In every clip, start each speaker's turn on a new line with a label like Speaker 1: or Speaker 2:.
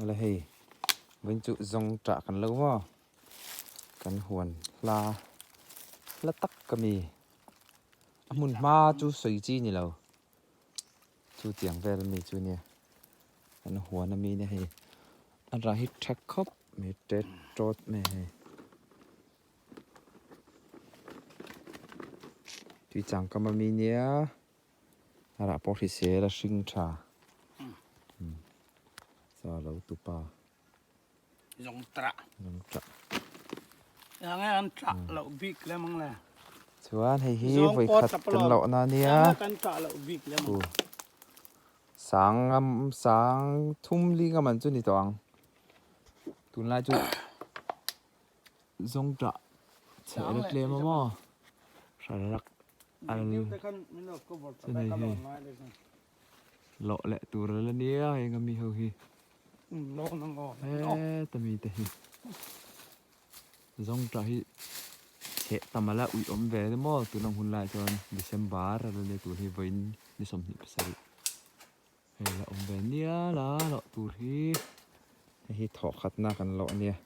Speaker 1: Awle hei vawiin chu zawng ṭah kan lo maw kan huan hla hla tak ka mi a hmun hma chu sawi chi ni lo chu tiang vel ami chu nia kan huan ami nia hei a rah hi ṭha khawp mai tet tawt mai hei. Tui changkam ami nia a rah pawh hrisel a hring tha sa lo tupa
Speaker 2: zawng tra
Speaker 1: zawng tra
Speaker 2: enge an tra loh bik le mang le
Speaker 1: chuan hei hi vawi khat kan loh na nia
Speaker 2: kan tra loh bik le mang
Speaker 1: sang ngam sang thum li ngam an chu ni tawh ang tunlai chu Zawng tah chhe la tlem a maw hral rak al chu nei hi lawh leh tur a la nia heng a mi ho hi heta mi te hi zawng tah hi chheh tam a la uih awm ve nia maw tuna hun lai chuan December a la nia tur hi vawiin ni 27 hei la awm ve nia la lawh tur hi hei hi thawh khatna kan lawh ania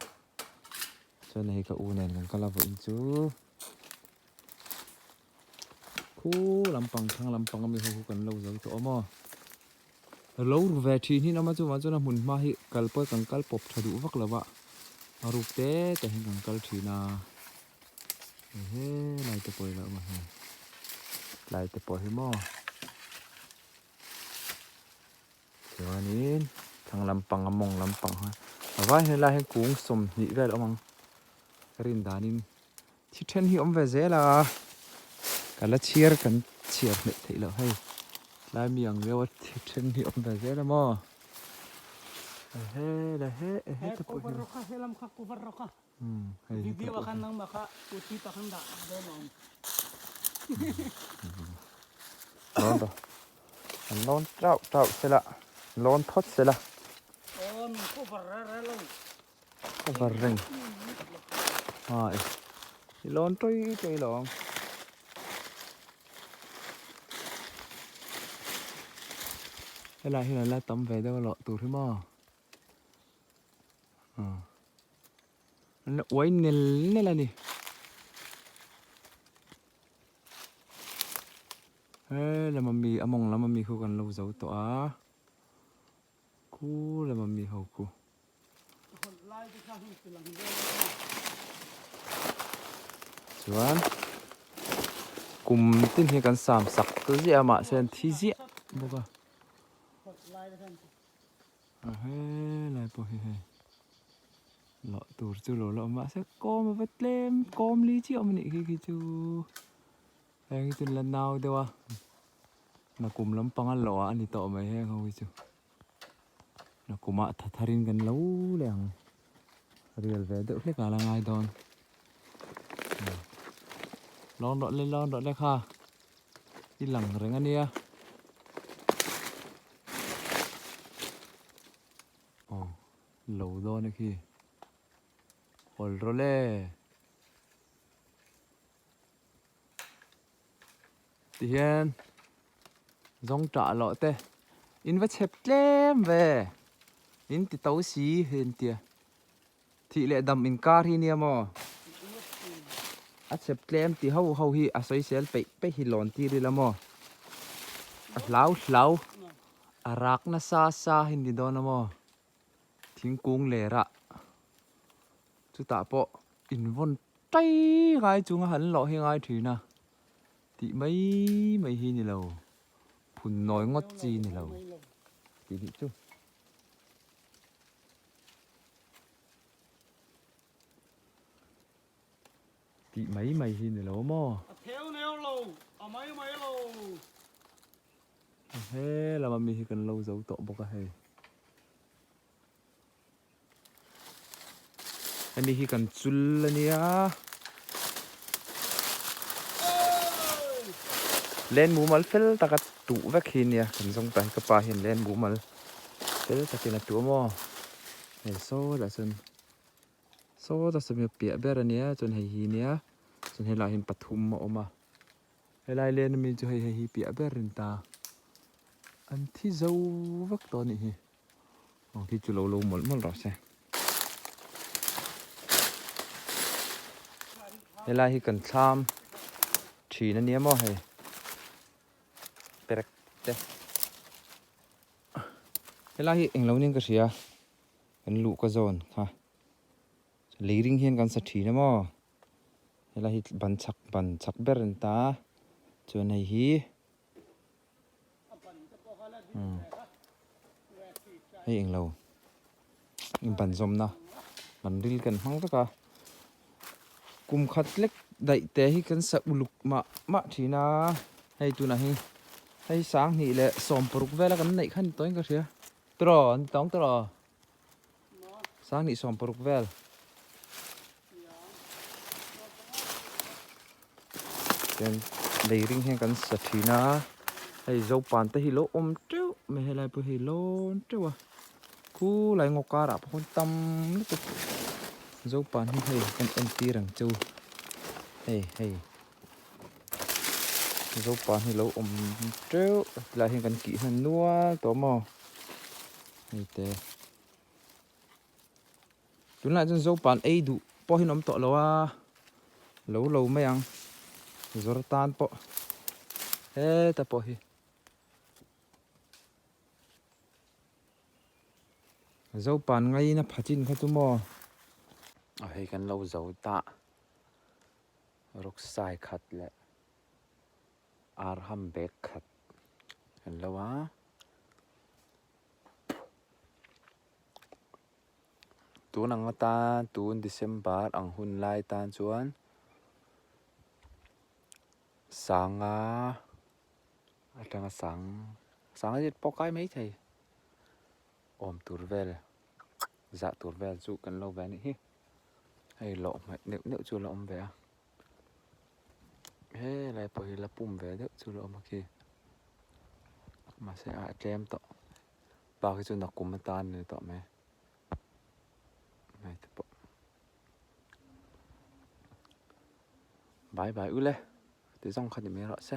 Speaker 1: chuan hei ka u nen kan kal a vawiin chu khu lampang thlang lampang ami ho khu kan lo zo tawh a maw lo ru ve thin hi awm a chuvang chuan a hmun hma hi kal pawh kan kal pawp tha duh vak lo va a ruk te te hian kan kal thin a he lai te pawh hi a lo awm a hei tlai te pawh hi maw. Chuanin thlang lampang a mawng lampang a a vai helai hian kung 20 vel a awm ang ka rin danin thi then hi a awm ve zel a ka la chhiar kan chhiar hmeh theih loh hei tlai mi ang deuha thi then hi a awm ve zel a maw ehe la he ehe te pawh hi hei hi te pawh hi. Lawn rawh an lawn tauh tauh se la lawn phawt se la cover reng hai i lawn tawih tawih lo ang helai hian a la tam ve deuh a lawh tur hi maw. An la uai nel nel a ni. He lama mi a mawng lama mi khu kan lo zo tawh a khu lama mi ho khu. Chuan kum tin hi kan sam sak ta ziah a mahse an thi ziah bawk a. A helai pawh hi hei loh tur chu lo la awm mahse kawm a va tlem kawm li chiah awm a nih khi khi chu heng hi chu an la nau deuh a nakum lampang a lawh ah a ni tawh mai heng ho hi chu nakum ah tha thar in kan lo leh ang rial ve deuh hlek ah la ngai dawn lawn rawh le lawn rawh le kha. I lang reng a nia. Aw lo dawn a khi. Hawl rawh le. Tihian zawng tah loh te in va chhep tlem ve. In ti to si hei an tia. Thih leh dam inkar hi nia maw? A chhep tlem ti ho ho hi a sawisel peih peih hi lawn tir ila maw? A hlau hlau a rak nasa sa hi ni dawn a maw? Thingkung lerah chutah pawh invawn tai ngai chunga han lawh hi ngai thin a, tih mai mai hi ni lo, phun nawi ngawt chi ni lo tih nih chu. Tih mai mai hi ni lo maw?
Speaker 2: A theu neu lo, a mai mai lo.
Speaker 1: He lama mi hi kan lo zo tawh bawk a hei. Hemi hi kan chul a nia. Len mumal fel taka tuh vek hi nia kan zawng ta hi ka pa hian len mumal fel takin a tuh a maw hei saw lah chuan saw ta sawmi a piah ber a nia chuan hei hi nia chuan helaiah hian pathum a awm a helai len ami chu hei hei hi piah ber a ni ta an thi zo vek tawh a nih hi. Aw khi chu lo lo mawlh mawlh rawh se. Helai hi kan thlam thin a nia maw hei perek te. Helai hi englo nen ka hria kan luh ka zawn kha lei ring hian kan sa thin a maw helai hi ban chak ban chak ber an ta chuan hei hi Hei englo ban zawmna ban ril kan hmang vek a kum khat lek daih te hi kan sa uluk mah mah thin a hei tunah hi hei sanghnih leh sawmparuk vela kan neih kha ni tawhin ka hria tawh an tawng tawh Sanghnih 60 vel. Chuan lei ring hian kan sa thin a, hei zopan te hi lo awm teuh mai helai pawh hei lawn teuh a, khulai ngaw karah pawh khawn tam lutuk zopan hi hei kan entir ang che u hei hei zopan hi lo awm teuh tilai hian kan kih hman nual tawh maw hei te. Tunlaiah chuan Zopan ei duh pawh hi an awm tawh lo a, lo lo mai ang zawr tan pawh heta pawh hi Zopan ngaina pha chin kha chu maw a hei kan lo zo ta rawksai khat leh arham bag khat kan lo a. Tun ang atan tun December ang hun lai tan chuan sanga atanga sang sanga zet pawh kai mai thei awm tur vel zah tur vel chu kan lo ve a nih hi hei lawh hmaih neuh neuh chu a la awm ve a helai pawh hi la pum ve deuh chu a la awm a khi mahse a tlem tawh. Bak hi chu nakum atan a ni tawh mai hmeichhe pawh bai bai ule ti zawng kha ni mai rawh se.